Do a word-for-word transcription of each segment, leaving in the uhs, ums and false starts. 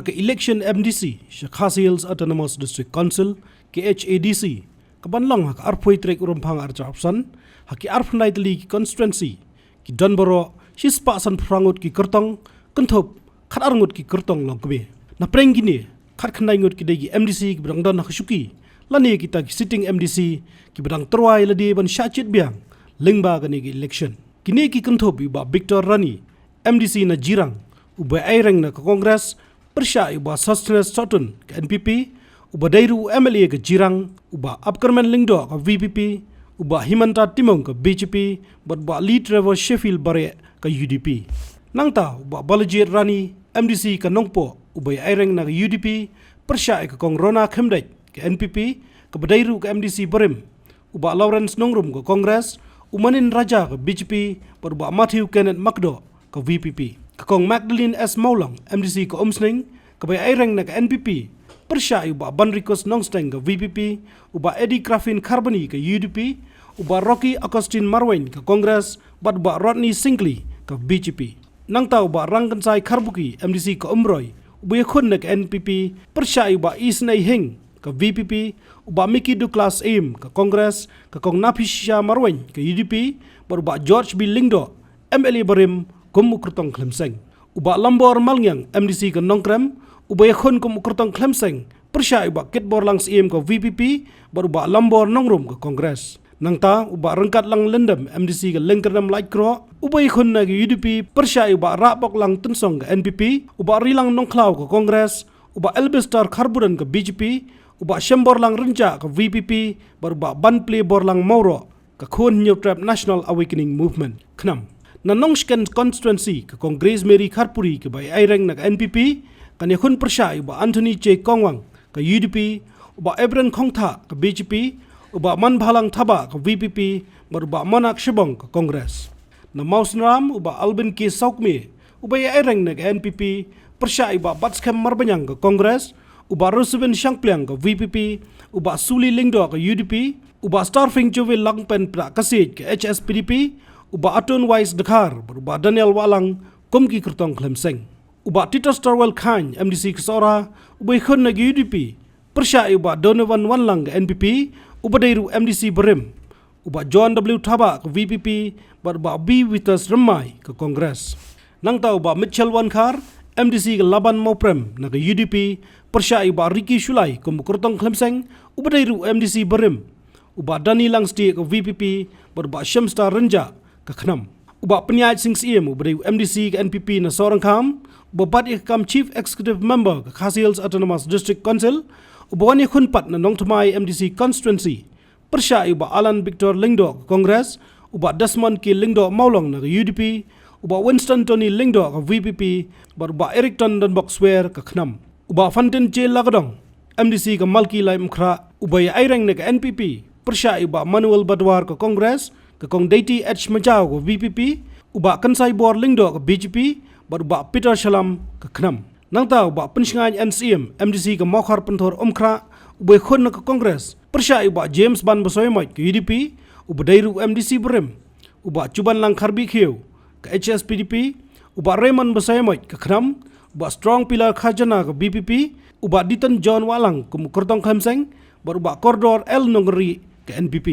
Ka election M D C sha Khasi Hills Autonomous District Council, K H A D C, ka ban long ha ka arphew tarik u Rymphang arphew san, ha ki arphew tylli ki constituency, ki don baroh shispah sanphew phra ngut ki kyrtong, kynthup khatar ngut ki kyrtong long kmie. Na pdeng kine, khatkhyndai ngut ki dei ki M D C kiba dang don ha ka shuki, lane kita ki sitting M D C kiba dang tyrwa ïalade ban shah jied biang lyngba kane ka election. Kine ki kynthup ïa u Bah Victor Rani, M D C na Jirang, uba ïaireng na ka Congress, pyrshah ïa u Bah Sosthenes Sohtun ka N P P, uba dei ruh u M L A ka Jirang, u Bah Abkarmen Lyngdoh ka V P P, u Bah Himanta Timung ka B J P, bad u Bah Lee Trevor Sheffield Bareh ka U D P. Nangta u Bah Balajied Rani, M D C ka Nongpoh, uba ïaireng na ka U D P, pyrshah ïa ka Kong Rona Khymdeit ka N P P, kaba dei ruh ka M D C barim, u Bah Lawrence Nongrum ka Congress, u Manin Raja ka B J P, bad u Bah Matthew Kenneth Makdoh ka V P P. Ka Kong Magdalene S Mawlong, M D C ka Umsning, kaba ïaireng na ka N P P, pyrshah ïa u Bah Banrikus Nongsteng ka V P P, u Bah Eddie Krafin Kharbani ka U D P, u Bah Rocky Augustine Marwein ka Congress, bad u Bah Rodney Syngkli ka B J P. Nangta u Bah Rangkynsai Kharbuki, M D C ka Umroi, uba ïakhun na ka N P P, pyrshah ïa u Bah Isnei Hing ka V P P, u Bah Mickey Douglas Syiem ka Congress, ka Kong Naphishisha Marwein ka U D P, bad u Bah George B Lyngdoh, M L A barim, kum u kyrtong khlem seng. U Bah Lambor Malngiang, M D C ka Nongkrem, uba ïakhun kum u kyrtong khlem seng, pyrshah ïa u Bah Kitborlang Syiem ka V P P, bad u Bah Lambor Nongrum ka Congress. Nangta u Bah Ryngkatlang Lyndem, M D C ka Lyngkyrdem Laitkroh, uba ïakhun na ka U D P, pyrshah ïa u Bah Rahboklang Tynsong ka N P P, u Bah Rilang Nongkhlaw ka Congress, u Bah Elbester Kharbudon ka B J P, u Bah Shemborlang Rynjah ka V P P, bad u Bah Banplie Borlang Mawroh ka Khun Hynñiewtrep National Awakening Movement, KHNAM. Na Nongshken constituency, ka Kong Grace Mary Kharpuri kaba ïaireng na ka N P P, kan ïakhun pyrshah ïa u Bah Anthony J Kongwang ka U D P, u Bah Ebren Khongthah ka B J P, u Bah Manbhalang Thabah ka V P P, bad u Bah Manak Shibong ka Congress. Na Mawsynram, u Bah Alvin K Sawkmie, uba ïaireng na ka N P P, pyrshah ïa u Bah Batskhem Marbaniang ka Congress, u Bah Rusuben Shangpliang ka V P P, u Bah Suli Lyngdoh ka U D P, u Bah Starfing Jove Langpen Pdahkasiej ka H S P D P, u Bah Atun Wise Dkhar, bad u Bah Daniel Wahlang kum ki kyrtong khlem seng. U Bah Titus Torwell Chyne, M D C ka Sohra, uba ïakhun na ka U D P, pyrshah ïa u Bah Donovan Wanlang ka N P P, uba dei ruh M D C barim, u Bah John W Thabah ka V P P, bad u Bah B Vitus Rymmai ka Congress. Nangta u Bah Mitchell Wankhar, M D C ka Laban Mawprem na ka U D P, pyrshah ïa u Bah Ricky Shullai kum u kyrtong khlem seng, uba dei ruh M D C barim, u Bah Danny Langstieh ka V P P, bad u Bah Shemstar Rynjah ka KHNAM. U Bah Pynïaid Sing Syiem, uba dei u M D C ka N P P na Sohryngkham, uba bat ïa ka kam Chief Executive Member ka Khasi Hills Autonomous District Council, uba wan ïakhun pat na Nongthymmai M D C constituency, pyrshah ïa u Bah Alan Victor Lyngdoh ka Congress, u Bah Desmond K Lyngdoh Mawlong na ka U D P, u Bah Winston Tony Lyngdoh ka V P P, bad u Bah Erickton Donbok Swer ka KHNAM. U Bah Fantin J Lakdong, M D C ka Malki Laitumkhrah, uba ïaireng na ka N P P, pyrshah ïa u Bah Manuel Badwar ka Congress, ka Kong Deiti H Majaw ka V P P, u Bah Kynsaibor Lyngdoh ka B J P, bad u Bah Peter Shallam ka KHNAM. Nangta u Bah Pynshngain N Syiem, M D C ka Mawkhar Pynthor Umkhrah, uba ïakhun na ka Congress, pyrshah ïa u Bah James Ban Basaiawmoit ka U D P, uba dei ruh M D C barim, u Bah Chubanlang Kharbih Khiew ka H S P D P, u Bah Raymond Basaiawmoit ka KHNAM, u Bah Strong Pilar Kharjana ka V P P, u Bah Diton John Wahlang kum u kyrtong khlem seng, bad u Bah Kordor L Nongri ka N P P.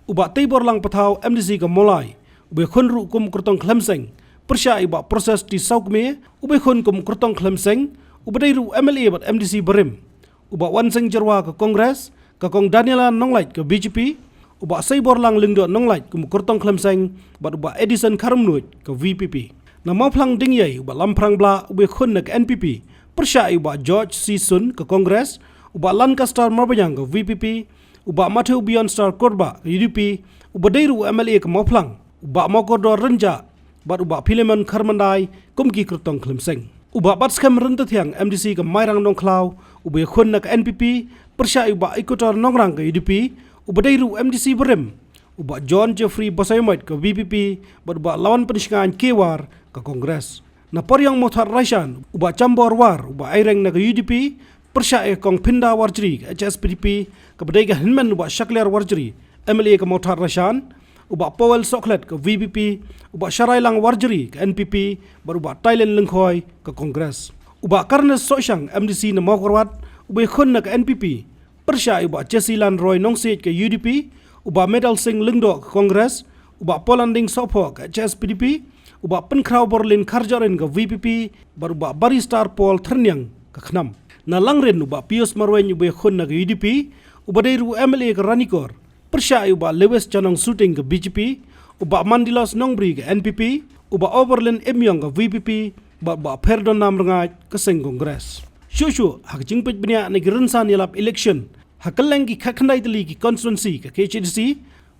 U Bah Teiborlang Pathaw, M D C ka Mawlai, uba ïakhun ruh kum u kyrtong khlem seng, pyrshah ïa u Bah Proses T Sawkmie, uba ïakhun kum u kyrtong khlem seng, uba dei ruh M L A bad M D C barim, u Bah Wansing Jyrwa ka Congress, ka Kong Daniela Nonglait ka B J P, u Bah Seiborlang Lyngdoh Nonglait kum u kyrtong khlem seng, bad u Bah Edison Kharumnuid ka V P P. Na Mawphlang Diengiei, u Bah Lamphrang Blah, uba ïakhun na ka N P P, pyrshah ïa u Bah George C Sun ka Congress, u Bah Lancaster Marbaniang ka V P P, u Bah Matthew Beyondstar Kurbah ka U D P, uba dei ruh u M L A ka Mawphlang, u Bah Mawkordor Rynjah, bad u Bah Philemon Kharmyndai kum ki kyrtong khlem seng. U Bah Batskhem Ryntathiang, M D C ka Mairang Nongkhlaw, uba ïakhun na ka N P P, pyrshah ïa u Bah Ikotor Nongrang ka U D P, uba dei ruh u M D C barim, u Bah John Jeffrey Basaiawmoit ka V P P, bad u Bah Lawan Pynshngain K War ka Congress. Na Poriong Mawthadraishan, u Bah Chambor War, uba ïaireng na ka U D P, pyrshah ïa ka Kong Phinda Warjri ka H S P D P, kaba dei ka hynmen u Bah Shakliar Warjri, M L A ka Mawthadraishan, u Bah Powell Sohkhlet ka V P P, u Bah Sharailang Warjri ka N P P, bad u Bah Tylen Lyngkhoi ka Congress. U Bah Karnes Sohshang, M D C na Mawkyrwat, uba ïakhun na ka N P P, pyrshah ïa u Bah Chesilan Roy Nongsiej ka U D P, u Bah Medal Singh Lyngdoh ka Congress, u Bah Polanding Sohphoh ka H S P D P, u Bah Pynkhraw Borlin Kharjahrin ka V P P, bad u Bah Barrister Paul Thyrniang ka KHNAM. Na Langrin, u Bah Pius Marwein uba ïakhun na ka U D P, uba dei ruh u M L A ka Ranikor, pyrshah ïa u Bah Lewis Chanong Suting ka B J P, u Bah Mandilos Nongbri ka N P P, u Bah Oberlin Imyong ka V P P, bad u Bah Pherdon Namrngaid ka seng Congress. Shuh shuh ha ka jingpeit bniah na ki rynsan ïalap election ha kylleng ki khatkhyndai tylli ki constituency ka K H A D C,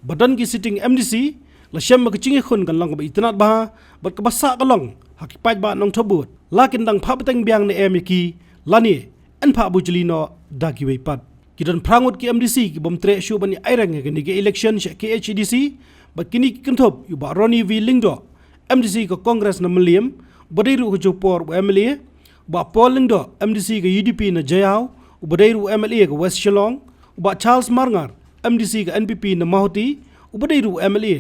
ba don ki sitting M D C, la shem ba ka jingïakhun kan long kaba itynnad bha, bad kaba sah ka long ha ki paidbah nongthoh vote, la kin dang phah bteng biang ne em ïa ki, lane yn phah bujli noh da kiwei pat. Ki don phra ngut ki M D C ki bym treh shuh ban ïa aireng ha kane ka election sha K H A D C, bad kine ki kynthup ïa u Bah Ronnie V Lyngdoh, M D C ka Congress na Mylliem, uba dei ruh ka juh por u M L A, u Bah Paul Lyngdoh, M D C ka U D P na Jaïaw, uba dei ruh u M L A ka West Shillong, u Bah Charles Marngar, M D C ka N P P na Mawhati, uba dei ruh u M L A,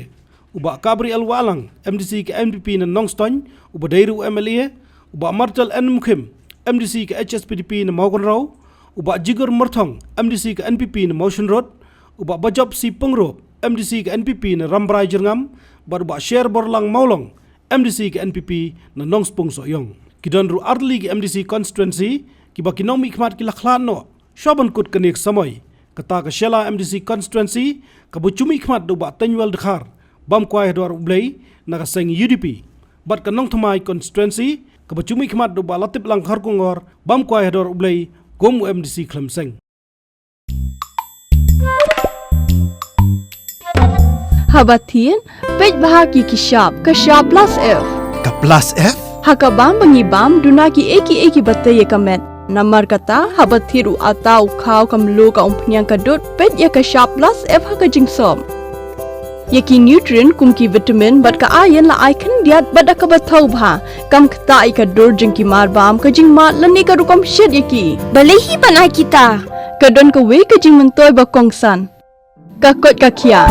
u Bah Gabriel Wahlang, M D C ka N P P na Nongstoiñ, uba dei ruh u M L A, u Bah Martel N Mukhim, M D C ka H S P D P na Mawkynrew, u Bah Jigur Myrthong, M D C ka N P P na Mawshynrut, u Bah Bajop C Pyngrope, M D C ka N P P na Rambrai Jyrngam, bad u Bah Sher Borlang Mawlong, M D C ka N P P na Nongspung Sohiong. Ki don ruh ar tylli ki M D C constituency kiba ki nongmihkhmat ki la khlad noh shwa ban kut kane ka samoi. Kata ka Shella M D C constituency, kaba ju mihkhmat da u Bah Tynwell Dkhar, bam kwai ha dwar U Blei na ka seng U D P. Bad ka Nongthymmai constituency, kaba ju mihkhmat da u Bah Latiplang Kharkongor, bam kwai ha dwar U Blei kum u M D C khlem seng. Haba thied, peit bha ki ki shap, ka shap plus F. Ka plus F? Ha ka bam ba ngi bam, duna ki ei ki ei kiba tei ïa ka met. Namar kata, haba thied u atta, u khaw, ka mluh, ka umphniang, ka dud, peit ïa ka shap plus F ha ka jingsop. Ïa ki nutrient kum ki vitamin bad ka iron la ai khyndiat bad da kaba thaw bha. Kam ktah ïa ka dur jong ki marbam, ka jingmad lane ka rukom shet ïa ki. Balei hi ban ai kita? Ka don kawei ka jingmyntoi ba kongsan. Ka koit ka khiah.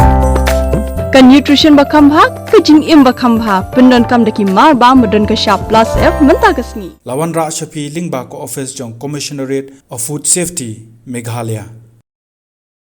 Ka nutrition ba kham bha, ka jingim ba kham bha. Pyndonkam da ki marbam ba don ka shap plus F mynta ka sngi. La wanrah sha phi lyngba ka office jong Commissionerate of Food Safety, Meghalaya.